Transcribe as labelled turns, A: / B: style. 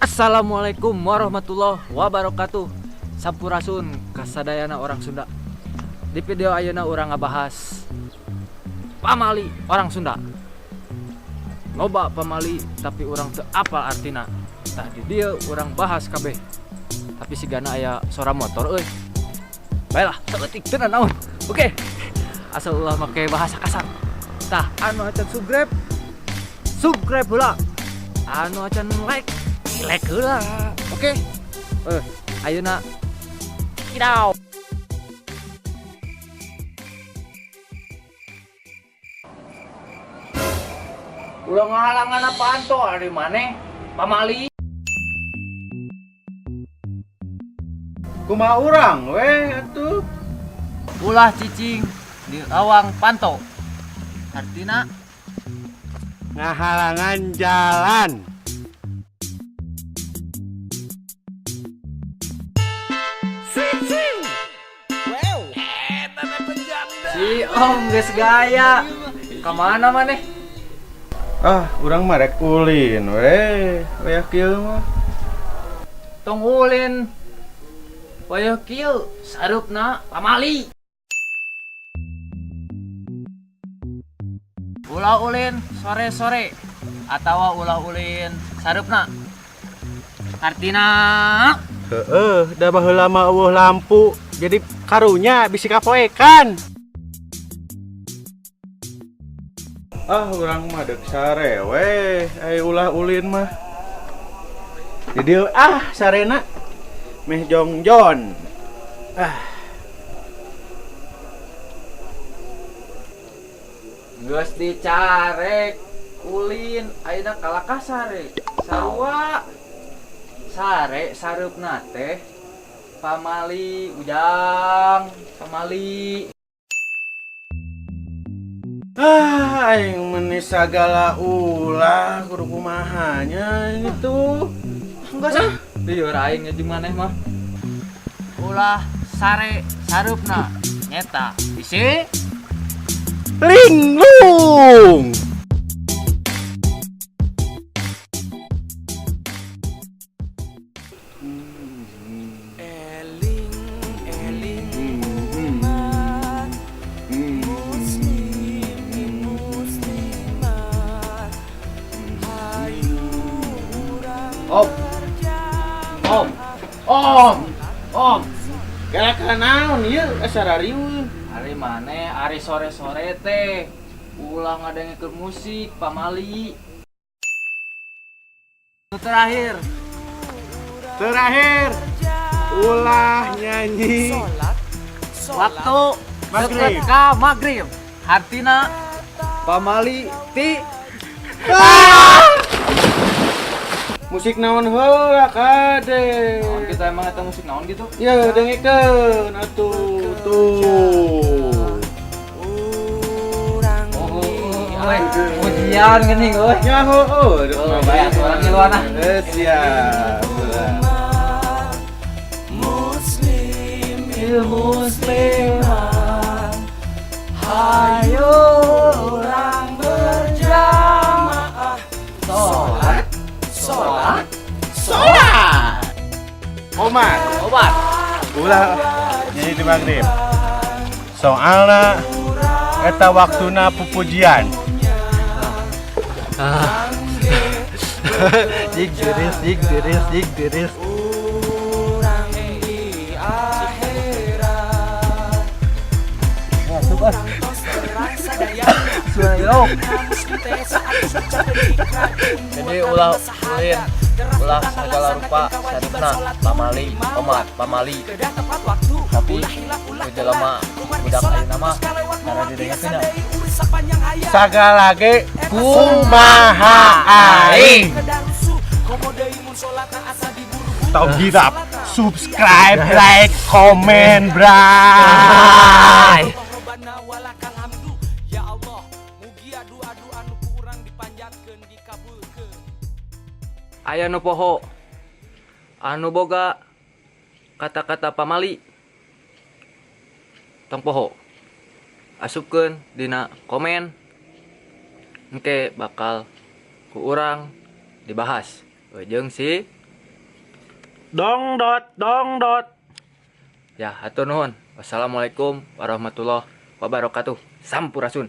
A: Assalamualaikum warahmatullahi wabarakatuh. Sampurasun kasadayana orang Sunda. Di video ayeuna urang ngabahas pamali orang Sunda. Loba pamali, tapi urang teu apal artina. Tah, di dieu urang bahas kabeh. Tapi sigana aya suara motor euy. Baiklah, saeutik teu naon. Oke. Asal ulah make bahasa kasar. Tah, anu acan subscribe, subscribe heula. Anu acan like, like heula. Oke. Eh, ayeuna kidau. Ulah ngahalangan apaan tuh ari maneh? Pamali.
B: Kumaha urang we atuh?
A: Ulah cicing di lawang panto. Artina
B: ngahalangan jalan.
A: Si Om geus gaya. Kamana maneh?
B: Ah, urang mah rek ulin we. Wayah kieu mah.
A: Tong ulin. Wayah kieu sareupna pamali. Ulah ulin sore-sore atawa ulah ulin sareupna. Artina
B: Heeh, da baheula mah euweuh lampu, jadi karunya bisi kapoekan. Ah, urang mah deuk sare we, ai ulah ulin mah. Di dieu ah sarena meh jongjon. Ah,
A: geus dicarek ulin ayeuna kalakah sare. Sarua sare sareupna teh pamali ujang, pamali.
B: Ah, aing meuni sagala ulah kudu kumaha nya itu.
A: Enggak sah. Lieur aing jeung maneh mah. Ulah sare sareupna nyeta bisi
B: Linglung.
A: Om. Om. Om. Om.
B: Gara-gara naon ieu asa rariweuh.
A: Ari maneh ari sore-sore teh ulah ngadengekeun musik pamali. Nu terakhir,
B: Terakhir, ulah nyanyi
A: waktu
B: Maghrib.
A: deket ka maghrib. Hartina pamali ti
B: Musik naon heula kade.
A: Naon kita emang eta musik naon gitu?
B: Ya dengekeun atuh tuh.
A: Oh, euy, ujian geuning euy.
B: Nyaho euy.
A: Oh, bae atuh urang ngiluan ah.
B: Eh, siap.
A: Muslimat, hayo urang berjamaah. Sholat, sholat,
B: Sholat. Omat,
A: obat.
B: Ulah nyanyi di maghrib. Soalna eta waktuna pupujian.
A: Jig diris, jig diris, jig diris. Masuk ah. Suara. Jadi ulah ulin, ulah segala rupa sareupna pamali, omat, pamali. Tapi ku jelema budak ayeuna mah cara didengekeun nya.
B: Sagala ge kumaha aing. Tong hilap, subscribe, like, komen, bray.
C: Ya Allah, mugia doa-doa nu ku urang dipanjatkeun dikabulkeun.
A: Aya nu poho anu boga kata-kata pamali, tong poho asupkeun dina komen, engke bakal ku urang dibahas jeung si
B: Dong dot dong dot.
A: Ya, hatur nuhun. Wassalamualaikum warahmatullahi wabarakatuh. Sampurasun.